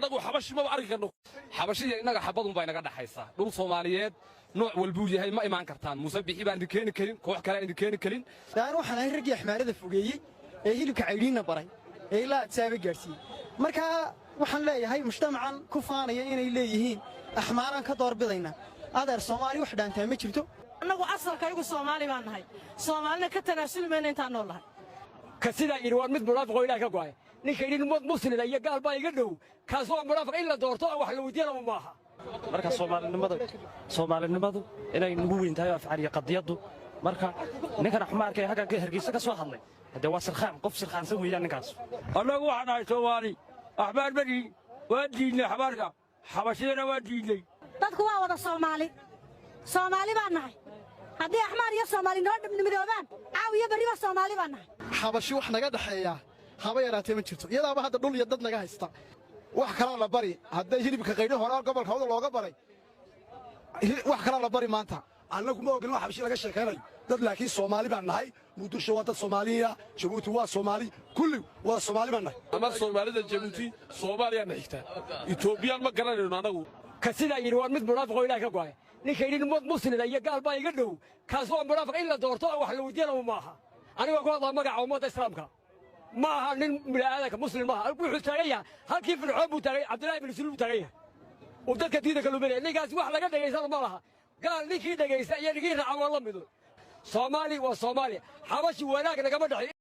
Annagu Xabashi maba arki karno. Xabashiya innaga xabadun baa inaga dhaxaysa. Dhul Soomaaliyeed nooc walbuu yahay ma imaan kartaan. Muuse Bixi baan idin keeni karin, koox kale aan idin keeni karin. Daan waxaan ahay raggii Axmaarada fogeeyey ee hilibka caydhiinna baray ee ilaa Adsaaba gaadhsiiyey. Markaa waxaan leeyahay mujtamacan ku faanaya inay leeyihiin Axmaaraan ka doorbidayna, adeer, Soomaali wax dhaantaa ma jirto. Annagu asalkaygu Soomaali baan nahay, Soomaalina ka tanaasuli mayna intaan nool nahay. Ka sidaa yidhi waa mid munaafiq oo Ilaah ka go'ay. Ninka yidhi muslina iyo gaal baa iga dhow, kaas waa munaafiq. In la doorto oo wax la weydiiyana maaha. Marka Soomaalinimadu inay nagu weyn tahay oo afcariya qadiyaddu. Marka ninkan Axmaarka ee halkan Hargeysa ka soo hadlay, haddee waa sirkhaan, qof sirkhaansan weeyaan ninkaas. Annagu waxaan nahay Soomaali, Axmaar magi waan diidnay, Axmaarka Xabashidana waan diidnay. Dadku waa wada Soomaali, Soomaali baan nahay. Haddii Axmaar iyo Soomaali noo midoobaan, caawiyo berriba Soomaali baan nahay. Xabashi wax naga dhexeeyaa haba yaraatee ma jirto. Iyadaaba hadda dhul iyo dad naga haysta. Wax kalaa la bari hadday hilibka qaydho hore gobolka Awdal looga baray, wax kalaa la bari maanta. Annagu ma ogin wax Xabashi laga sheekaynayo dad, laakiin Soomaali baan nahay. Muqdisho waa dad Soomaaliya, Jabuuti waa Soomaali, kulli waa Soomaali baan nahay. Ama Soomaalida Jabuuti Soomaaliyaana xigtaa, Itoobiyaan ma garanayno annagu. Ka sidaa yidhi waa mid munaafiq oo Ilaah ka go'ay. Ninka yidhi muslina iyo gaal baa iga dhow, kaas waa munaafiq. In la doorto oo wax la weydiiyana maaha. Anigoo ku hadlaa magaca ummadda Islaamka, ma aha nin bini'aadanka muslim maaha. Wuxuu taagan yahay halkii Fircoon buu taagay, Cabdillahi bin Suluul buu taagan yahay uu dadka diinta ka luminaya. Ninkaas wax laga dhegaysana ma laha. Gaal ninkii dhegaysta iyo ninkii raaca waa la mido. Soomaali waa Soomaaliya, Xabashi wanaag nagama dhexeeyo.